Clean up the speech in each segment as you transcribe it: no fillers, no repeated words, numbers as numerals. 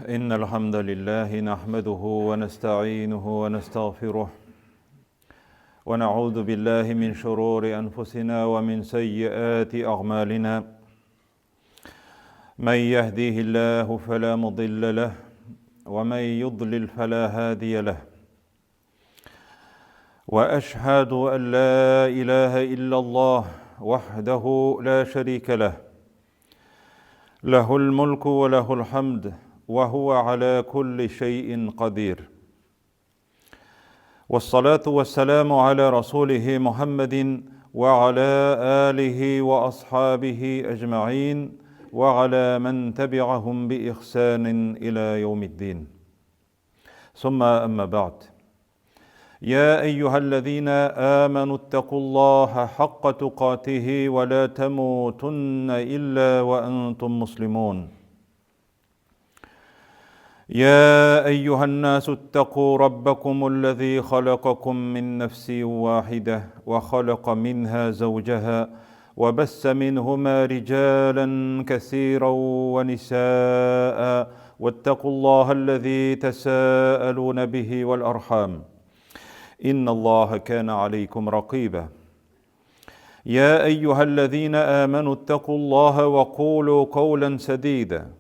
إن الحمد لله نحمده ونستعينه ونستغفره ونعوذ بالله من شرور أنفسنا ومن سيئات أعمالنا من يهديه الله فلا مضل له ومن يضلل فلا هادي له واشهد ان لا اله الا الله وحده لا شريك له له الملك وله الحمد وهو على كل شيء قدير والصلاه والسلام على رسوله محمد وعلى اله واصحابه اجمعين وعلى من تبعهم باحسان الى يوم الدين ثم اما بعد يا ايها الذين امنوا اتقوا الله حق تقاته ولا تموتن الا وانتم مسلمون يا ايها الناس اتقوا ربكم الذي خلقكم من نفس واحده وخلق منها زوجها وبث منهما رجالا كثيرا ونساء واتقوا الله الذي تساءلون به والارحام ان الله كان عليكم رقيبا يا ايها الذين امنوا اتقوا الله وقولوا قولا سديدا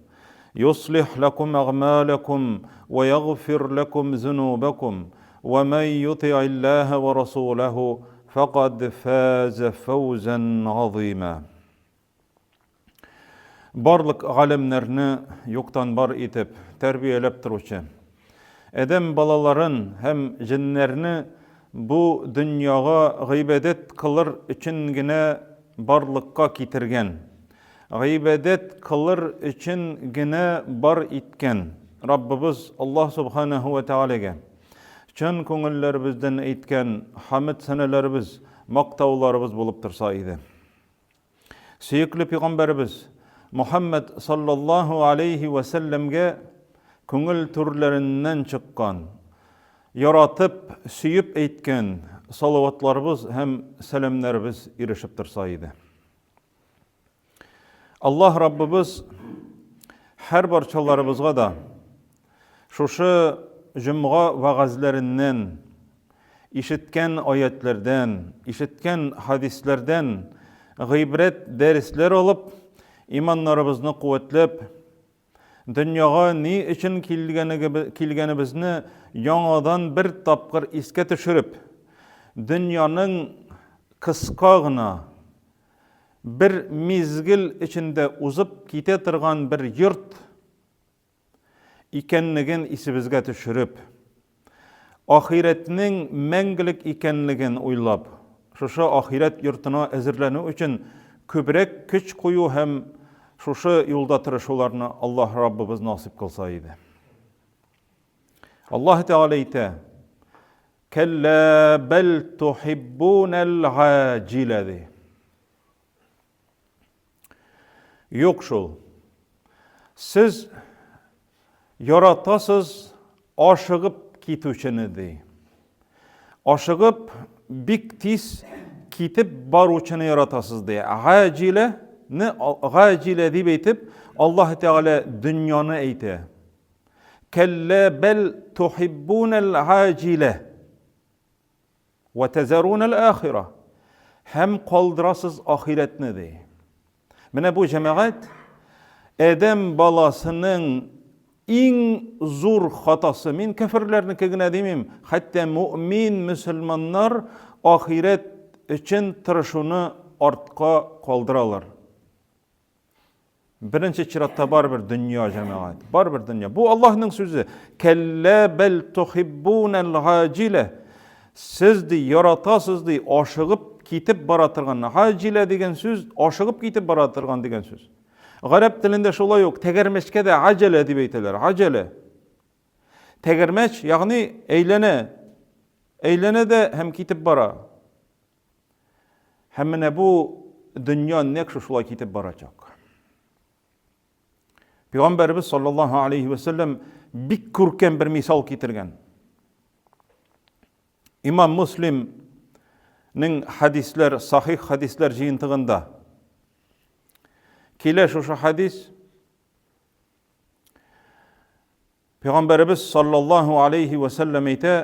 يصلح لكم اعمالكم ويغفر لكم ذنوبكم ومن يطع الله ورسوله فقد فاز فوزا عظيما Барлык галәмнәрне юктан бар итеп, тәрбияләп торучы, адәм балаларын һәм җеннәрне бу дөньяга гыйбадәт кылыр өчен генә барлыкка китергән, гыйбадәт кылыр өчен генә бар иткән Раббыбыз Аллаһ Субханаһу ва Тәгаләгә чын күңелләребездән әйткән хәмд-сәнәләребез, мактауларыбыз булып торса иде. Сөекле пәйгамбәребез Мухаммад саллаллаһу алейхи ва сәлләмгә күңел түрләреннән чыккан, яратып, сөеп әйткән салаватларыбыз һәм сәламнәребез ирешеп торса иде. Аллаһ Раббыбыз һәр барчаларыбызга да шушы җомга вәгазьләреннән, ишеткән аятләрдән, ишеткән хадисләрдән гыйбрәт дәресләр алып, иманнарыбызны куәтләп, дөньяга ни өчен килгәнебезне яңадан бер тапкыр искә төшереп, дөньяның кыска гына бер мизгел эчендә узып китә торган бер йорт икәнлеген исебезгә төшереп, ахирәтнең мәңгелек икәнлеген уйлап, шушы ахирәт йортына әзерләнү өчен күбрәк көч кую һәм шушы юлда тырышуларны Аллаһ Раббыбыз насыйп кылса иде. Аллаһ Тәгалә әйтә: Кәллә бәл тухиббунал аҗилә ди. Юк шул. Сез яратасыз ашыгып китүчене ди. Ашыгып бик тиз китеп баручыны яратасыз ди. Гаҗилә не гаҗилә дип әйтеп, Аллаһ Тәгалә дөньяны әйтә. Кәллә бәл тухиббунал аҗилә вә тәзәрунал ахира. Һәм калдырасыз ахирәтне ди. Менә бу җәмәгать адәм баласының иң зур хатасы. Мин кәферләрнеке генә димим, хәтта мөмин мөселманнар ахирәт өчен тырышуны артка калдыралар. Беренче чиратта барыбер дөнья җәмәгать. Барыбер дөнья. Бу Аллаһның сүзе. Кәллә бәл тухиббунал гаҗилә. Сез ди яратасыз ди ашыгып китеп бара торган. Гаҗилә дигән сүз ашыгып китеп бара торган дигән сүз. Гарәп телендә шулай ук тәгәрмәчкә дә аҗәлә дип әйтәләр. Аҗәлә. Тәгәрмәч, ягъни әйләнә. Әйләнә дә һәм китеп бара. Һәм менә бу дөнья нәкъ шушылай китеп барачак. Пәйгамбәребез саллаллаһу алейхи ва сәлләм бик күркәм бер мисал китергән. Имам Муслимнең хадисләр, сахих хадисләр җыентыгында килә шушы хадис. Пәйгамбәребез саллаллаһу алейхи ва сәлләм әйтә,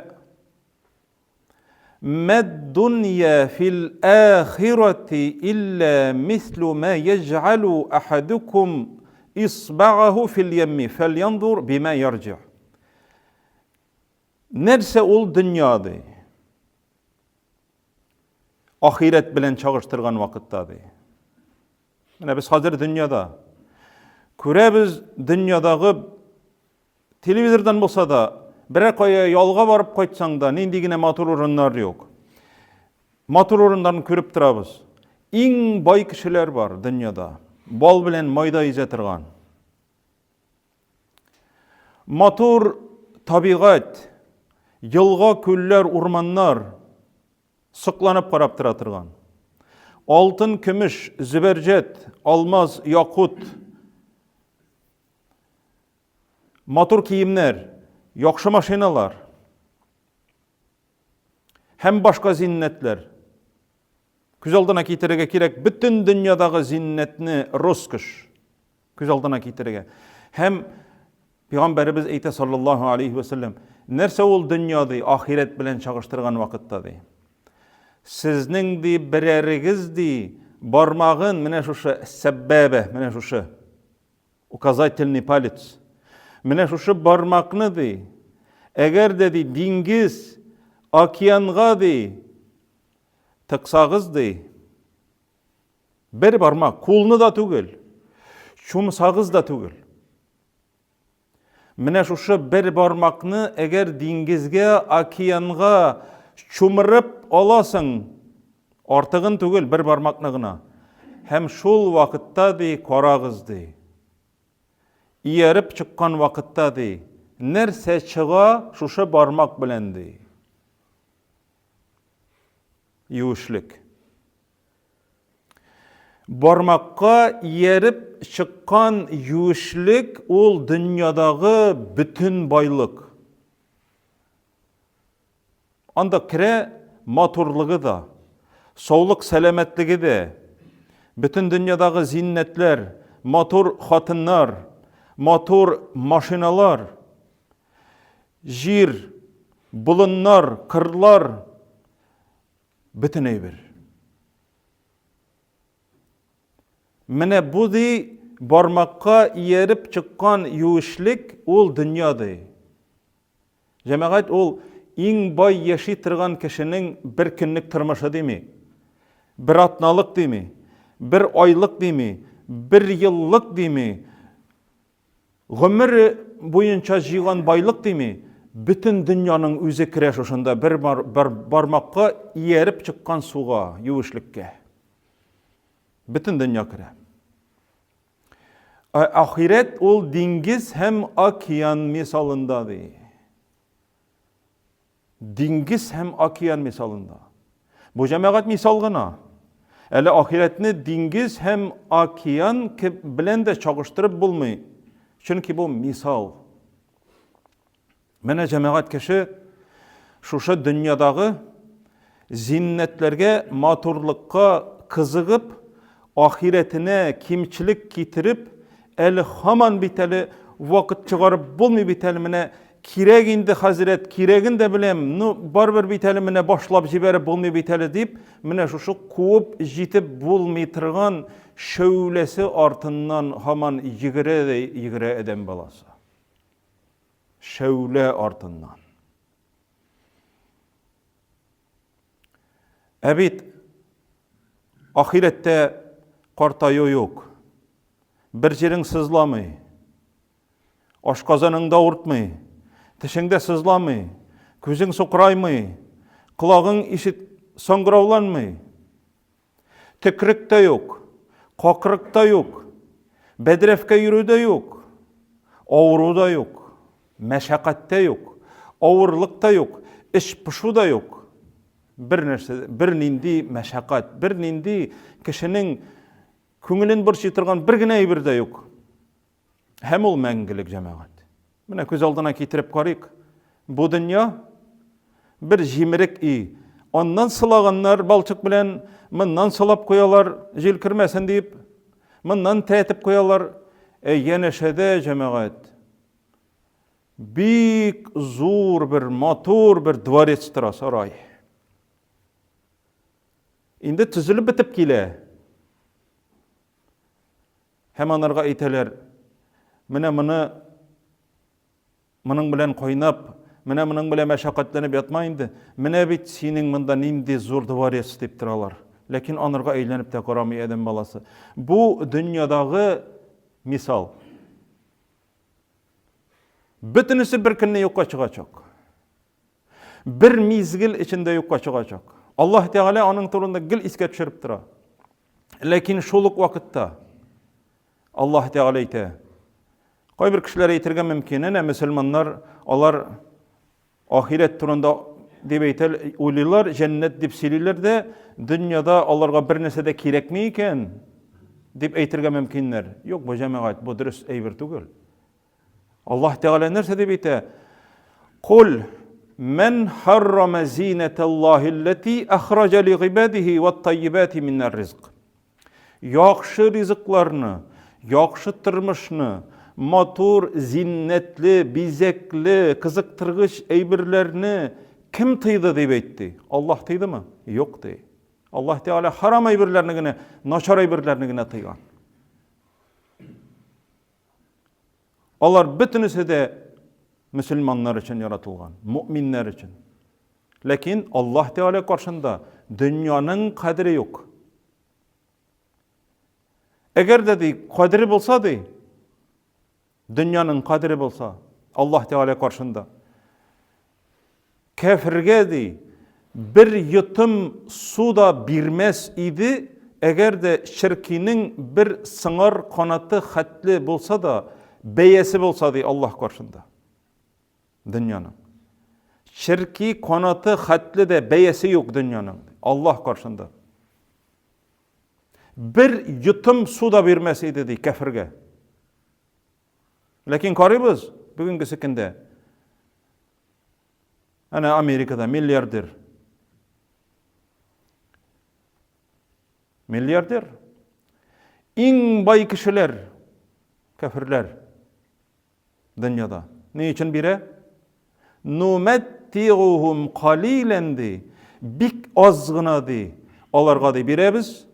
Мәд дунья фил ахирати илля мислу ма яҗ'алу ахадукум исбагаху фил ямми фәльянзур бима ярҗи. Нәрсә ул дөнья ди? Ахирәт белән чагыштырган вакытта ди. Менә без хәзер дөньяда. Күрәбез дөньядагы телевизордан булса да, берәр кая ялга барып кайтсаң да, нинди генә матур урыннар юк. Матур урыннарны күреп торабыз. Иң бай кешеләр бар дөньяда. Бал белән майда йөзә торган. Матур табигать, елга, күлләр, урманнар сокланып карап тора торган. Алтын, көмеш, зөбәрҗәт, алмаз, якут, матур киемнәр, яхшы машиналар һәм башка зиннәтләр. Күз алдына китерергә кирәк бөтен дөньядагы зиннәтне, роскошь. Күз алдына китерергә. Һәм Пәйгамбәребез әйтә саллаллаһу алейхи ва сәлләм, нәрсә ул дөнья ди, ахирәт белән чагыштырган вакытта ди. Сезнең ди берәрегез ди бармагын менә шушы сәббәбә, менә шушы указательный палец. Менә шушы бармакны ди, әгәр дә ди диңгез, океанга ди тыксагыз ди, Бер бармак, кулны да түгел, чумсагыз да түгел. Менә шушы бер бармакны әгәр диңгезгә, океанга чумырып аласың, артыгын түгел, бер бармакны гына. Һәм шул вакытта ди, карагыз ди. Ияреп чыккан вакытта ди, нәрсә чыга шушы бармак белән ди. Юешлек. Бармакка ияреп чыккан юешлек ул дөньядагы бөтен байлык. Анда керә матурлыгы да, саулык сәламәтлеге дә, бөтен дөньядагы зиннәтләр, матур хатыннар, матур машиналар, җир, болыннар, кырлар, Бөтен әйбер. Менә бу ди бармакка ияреп чыккан юешлек ул дөнья ди. Җәмәгать ул иң бай яши торган кешенең бер көнлек тормышы дими. Бер атналык дими, бер айлык дими, бер еллык дими. Гомере буенча җыйган байлык дими, бөтен дөньяның үзе керә шушында бер, бер бармакка ияреп чыккан суга, юешлеккә. Бөтен дөнья керә. Ә ахирәт ул диңгез һәм океан мисалында ди. Диңгез һәм океан мисалында. Бу җәмәгать мисал гына. Әле ахирәтне диңгез һәм океан белән дә чагыштырып булмый. Чөнки бу мисал. Менә җәмәгать кеше шушы дөньядагы зиннәтләргә, матурлыкка кызыгып, ахирәтенә кимчелек китереп, әле һаман бит әле вакыт чыгарып булмый бит әле менә кирәк инде хәзрәт, кирәген дә беләм, ну барыбер бит әле менә башлап җибәреп булмый бит әле дип, менә шушы куып җитеп булмый торган шәүләсе артыннан һаман йөгерә дә йөгерә адәм баласы. Шәүлә артыннан. Ә бит ахирәттә картаю юк. Бер җирең сызламый. Ашказаның да авыртмый. Тешең дә сызламый. Күзең сукыраймый. Колагың ишет саңгырауланмый. Төкрек тә юк, какрык та юк, бәдрәфкә йөрү дә юк, авыру да юк, мәшәкать тә юк, авырлык та юк, эч пошу да юк. Бер нәрсә, бер нинди мәшәкать, бер нинди кешенең күңелен борчый торган бер генә әйбер дә юк. Һәм ул мәңгелек җәмәгать. Менә күз алдына китереп карыйк. Бу дөнья бер җимерек өй. Аннан сылаганнар балчык белән, моннан сылап куялар, җил кермәсен дип, моннан тәтеп куялар. Ә янәшәдә җәмәгать. Бик зур бер матур бер дворец тора, сарай. Инде төзелеп бетеп килә. Һәм анарга әйтәләр, менә моны моның белән кайнап, менә моның белән мәшәкатьләнеп ятма инде. Менә бит синең монда нинди зур дворец дип торалар. Ләкин анарга әйләнеп тә карамый адәм баласы. Бу дөньядагы мисал. Бөтенесе бер көнне юкка чыгачак. Бер мизгел эчендә юкка чыгачак. Аллаһ Тәгалә аның турында гел искә төшереп тора. Ләкин шул ук вакытта Аллаһ Тәгалә әйтә. Кайбер кешеләр әйтергә мөмкин, әнә мөселманнар алар Ахирәт турында дип әйтә, уйлыйлар, җәннәт дип сөйлиләр дә, дөньяда аларга бер нәрсә дә кирәкми икән, дип әйтергә мөмкиннәр. Юк, бу җәмәгать, бу дөрес әйбер түгел. Аллаһ Тәгалә нәрсә дип әйтә? Кул мән харрама зинаталлаһи аллати ахраҗа ли гыйбадихи ват-таййибати минар ризк. Яхшы ризыкларны, яхшы тормышны, матур, зиннәтле, бизәкле, кызыктыргыч әйберләрне кем тыйды дип әйтте? Аллаһ тыйдымы? Юк ди. Аллаһ Тәгалә харам әйберләрне генә, начар әйберләрне генә тыйган. Алар бөтенесе дә мөселманнар өчен яратылган, мөэминнәр өчен. Ләкин Аллаһ Тәгалә каршында дөньяның кадере юк. Әгәр дә ди, кадере булса ди, дөньяның кадере булса, Аллаһ Тәгалә каршында Кәфергә, ди, бер йотым су да бирмәс иде, әгәр дә черкинең бер сыңар канаты хәтле булса да, бәясе булса, ди, Аллаһ каршында. Дөньяның. Черки канаты хәтле дә бәясе юк дөньяның, Аллаһ каршында. Бер йотым су да бирмәс иде, ди, кәфергә. Ләкин карыйбыз бүгенгесе көндә. Әнә Америкада миллиардер. Миллиардер. Иң бай кешеләр, кәферләр дөньяда. Ни өчен бирә? Нумәттигухум калилән ди. Бик аз гына ди. Аларга ди бирәбез,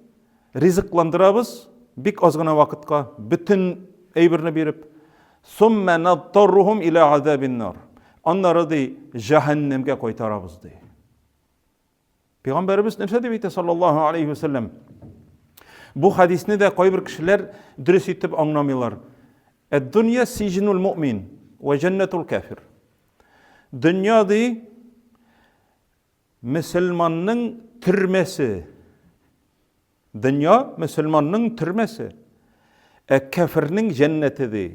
ризыкландырабыз бик аз гына вакытка, бөтен әйберне биреп. Сумма надтаррухум иля азабин нар. Аннары ди җәһәннәмгә кайтарабыз ди. Пәйгамбәребез нәрсә дип әйтә саллаллаһу алейхи вәсәлләм? Бу хадисне дә кайбер кешеләр дөрес итеп аңламыйлар. Әд-дөнья сиҗнул муъмин ва җәннәтул кафир. Дөнья ди мөселманның төрмәсе. Дөнья мөселманның төрмәсе. Ә кәфирнең җәннәте ди.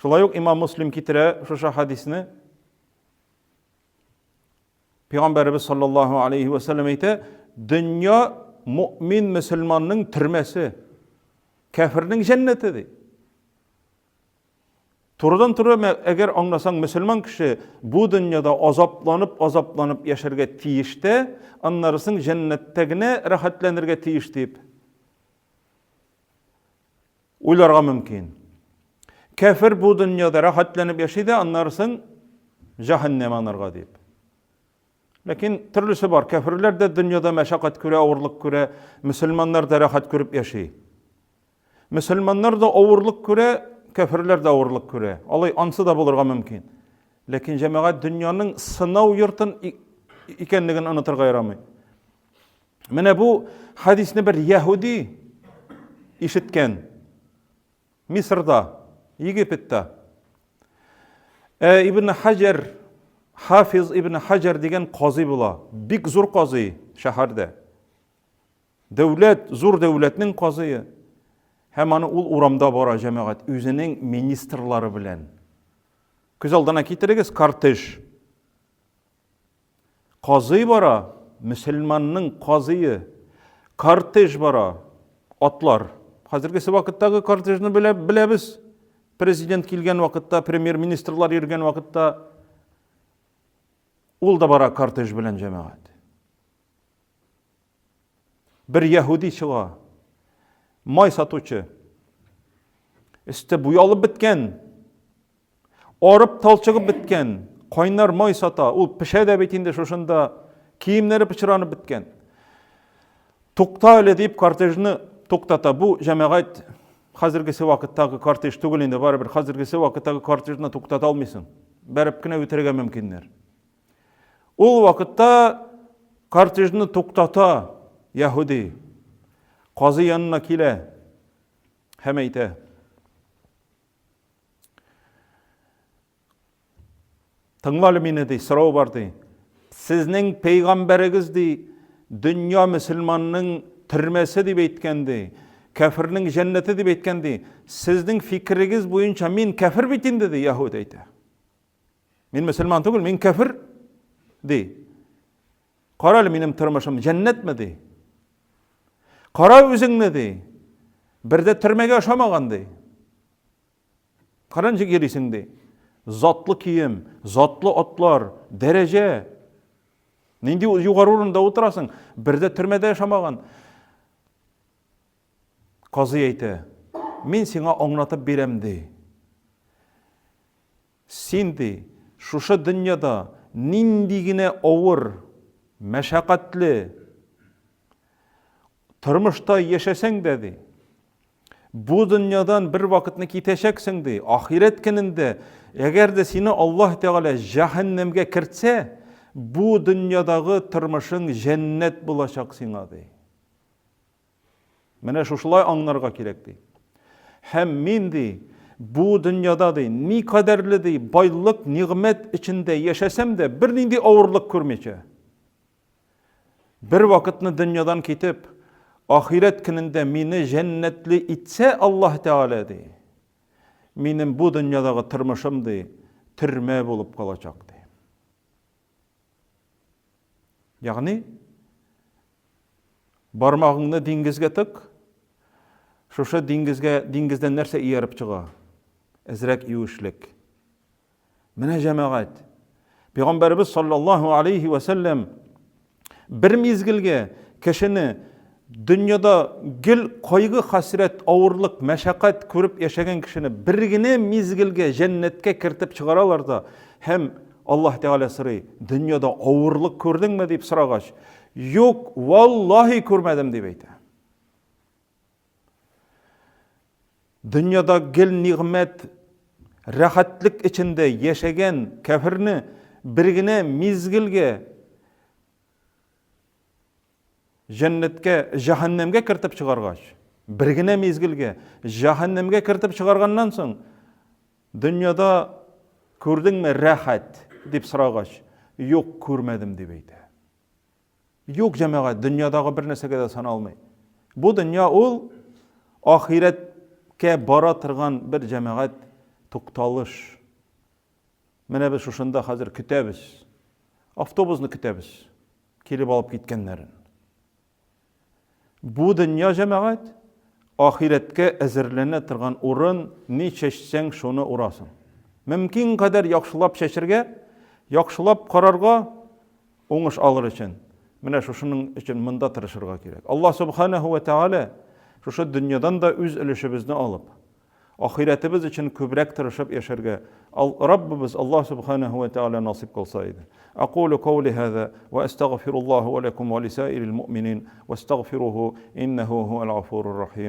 Шулай ук имам Муслим китерә шушы хадисне. Пәйгамбәребез саллаллаһу алейхи ва сәлләм әйтә, дөнья мөмин мөселманның төрмәсе, кәфирнең җәннәте ди. Турыдан туры әгәр аңласаң, мөселман кеше бу дөньяда азапланып, азапланып яшәргә тиеш тә, аннары соң җәннәттә генә рәхәтләнергә тиеш дип уйларга мөмкин. Кәфер бу дөньяда рәхәтләнеп яши дә, аннары соң җәһәннәм анарга дип. Ләкин төрлесе бар. Кәферләр дә дөньяда мәшәкать күрә, авырлык күрә, мөселманнар да рәхәт күреп яши. Мөселманнар да авырлык күрә, кәферләр дә авырлык күрә. Алай ансы да булырга мөмкин. Ләкин җәмәгать дөньяның сынау йортын икәнлеген онытырга ярамый. Менә бу хадисне бер яһүди ишеткән. Мисырда, Египетта. Ә Ибн Хаҗар, Хафиз Ибн Хаҗар дигән казый була. Бик зур казый шәһәрдә. Дәүләт, зур дәүләтнең казые. Һәм аны ул урамда бара җәмәгать үзенең министрлары белән. Күз алдына китерегез кортеж. Казый бара, мөселманның казые. Кортеж бара, атлар. Хәзергесе вакыттагы кортежны белә, беләбез. Президент килгән вакытта, премьер-министрлар йөргән вакытта ул да бара кортеж белән җәмәгать. Бер яһүди чыга. Май сатучы. Өсте буялып беткән. Арып талчыгып беткән, кайнар май сата, ул пешә дә бит инде шушында, киемнәре пычранып беткән. Тукта әле дип кортежны туктата. Бу җәмәгать хәзергесе вакыттагы кортеж түгел инде, барыбер хәзергесе вакыттагы кортежны туктата алмыйсың. Бәреп кенә үтерергә мөмкиннәр. Ул вакытта кортежны туктата яһүди. Казый янына килә һәм әйтә. Тыңла әле мине, ди, сорау бар, ди. Сезнең пәйгамбәрегез, ди, дөнья мөселманның төрмәсе дип әйткән, ди. Кәфирнең җәннәте дип әйткән, ди. Сезнең фикерегез буенча мин кәфир бит инде, ди, яһүд әйтә. Мин мөселман түгел, мин кәфир, ди. Кара әле минем тормышым җәннәтме, ди. Кара үзеңне, ди. Бер дә төрмәгә ошамаган, ди. Кара ничек йөрисең, ди. Затлы кием, затлы атлар, дәрәҗә. Нинди югары урында утырасың, бер дә төрмәдә яшамаган. Казый әйтә, мин сиңа аңлатып бирәм, ди. Син, ди, шушы дөньяда нинди генә авыр, мәшәкатьле тормышта яшәсәң дә, ди, бу дөньядан бер вакытны китәчәксең, ди, ахирәт көнендә, әгәр дә сине Аллаһ Тәгалә җәһәннәмгә кертсә, бу дөньядагы тормышың җәннәт булачак сиңа, ди. Менә шушылай аңларга кирәк, ди. Һәм мин, ди, бу дөньяда, ди, никадәрле, ди, байлык, нигъмәт эчендә яшәсәм дә, бернинди авырлык күрмичә, бер вакытны дөньядан китеп, ахирәт көнендә мине җәннәтле итсә Аллаһ Тәгалә, ди, минем бу дөньядагы тормышым, ди, төрмә булып калачак, ди. Ягъни, бармагыңны диңгезгә тык, шушы диңгезгә, диңгездән нәрсә ияреп чыга? Әзрәк юешлек. Менә җәмәгать. Пәйгамбәребез саллаллаһу алейхи ва сәлләм бер мизгелгә кешене дөньяда гел кайгы, хәсрәт, авырлык, мәшәкать күреп яшәгән кешене бер генә мизгелгә җәннәткә кертеп чыгаралар да һәм Аллаһ Тәгалә сорый, дөньяда авырлык күрдеңме дип сорагач, юк, валлаһи күрмәдем дип әйтә. Дөньяда гел нигъмәт, рәхәтлек эчендә яшәгән кәферне бер генә мизгелгә җәннәткә, җәһәннәмгә кертеп чыгаргач, бер генә мизгелгә җәһәннәмгә кертеп чыгарганнан соң, дөньяда күрдеңме рәхәт дип сорагач, юк, күрмәдем дип әйтә. Юк, җәмәгать, дөньядагы бер нәрсәгә дә саналмый. Бу дөнья ул ахирәткә бара торган бер җәмәгать тукталыш. Менә без шушында хәзер көтәбез. Автобусны көтәбез. Килеп алып киткәннәрен. Бу дөнья җәмәгать ахирәткә әзерләнә торган урын, ни чәчсәң, шуны урасың. Мөмкин кадәр яхшылап чәчергә, яхшылап карарга, уңыш алыр өчен. Менә шушының өчен монда тырышырга кирәк. Аллаһ субханаһу ва тааля шушы дөньядан да үз өлешебезне алып, Ахирәтебез өчен күбрәк тырышып яшәргә Раббыбыз Аллаһ Субханаһу ва Тааля насыйп кылса иде. Акулу каули һаза ва астагфируллаһу ва лакум ва лисаирил муъминин вастагфируһу иннаху хуал гафурур рахим.